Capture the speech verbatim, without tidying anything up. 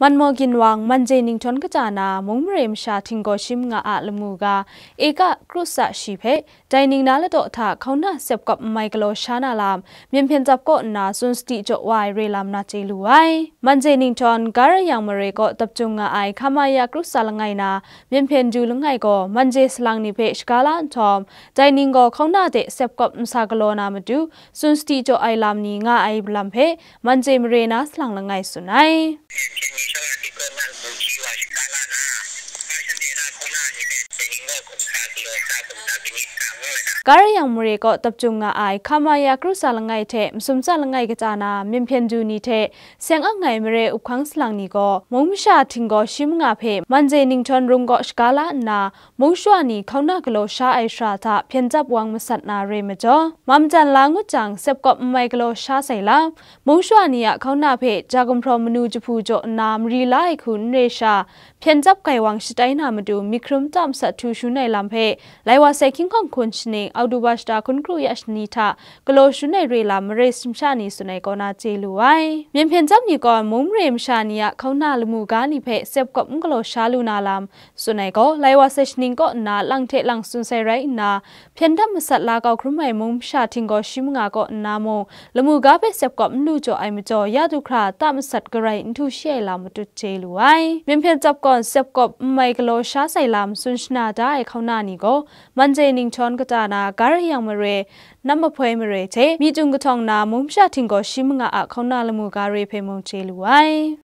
Manmaw Ginwang, Manje Ninghtawng kata na mung mare masha htinggaw shi manga a lamu ga eka kru tsa shi hpe, dai ningna ladaw hta hkauna sepkawp nmai galaw sha na lam, Myen Hpyen Tsap kaw nna tsun sadi jaw wa ai re lam na chye lu ai. Manje Ninghtawng, Gar Ayang mare kaw dap jung nga ai hkama ya kru tsa langai na, Myen Hpyen Du langai gaw Manje salang ni hpe shaga la nhtawm, dai ning gaw hkauna de sepkawp nsa galaw na matu, tsun sadi jaw ai lam ni nga ai lam hpe, Manje mare na salang langai tsun ai. Gar Ayang mare kaw dap jung nga ai hkama ya kru tsa langai hte masum tsa langai kata na Myen Hpyen Du ni hte seng ang ai mare up hkang salang ni gaw, mung masha htinggaw shi manga hpe Manje Ninghtawng rung kaw shaga la nna, mung shawa ni hkauna galaw sha ai shara hta hpyen tsap wang masat na re majaw, ma majan la ngut jang, sepkawp nmai galaw sha sai lam, mung shawa ni a hkauna hpe ja gumhpraw manu jahpu jaw nna mari la ai hku n re sha, hpyen tsap gaiwang shatai na matu, myit hkrum ta masat htu shun ai lam hpe, lai wa sai hkying hkawng hkun shaning, Oktoba shata hkun kru ya shani hta galaw shun ai re lam mare sumsha ni tsun ai kaw na chye lu ai. Myen hpyen tsap ni gaw mung mare masha ni a hkauna lamu ga ni hpe sepkawp n galaw sha lu na lam tsun ai gaw, lai wa sai shaning kaw nna lang hte lang tsun sai rai nna, hpyen dap masat la kau hkrum ai mung masha htinggaw shi manga kaw nna mung, lamu ga hpe sepkawp n lu jaw ai majaw, ya du hkra ta masat garai n htu shi ai lam matut chye lu ai. Myen hpyen tsap gaw sepkawp nmai galaw sha sai lam tsun shana da ai hkauna ni gaw, Manje Ninghtawng kata na Gar Ayang mare, Nam Mahpoi mare hte Myitung kahtawng na mung masha htinggaw shi manga a hkauna lamu ga re hpe mung chye lu ai.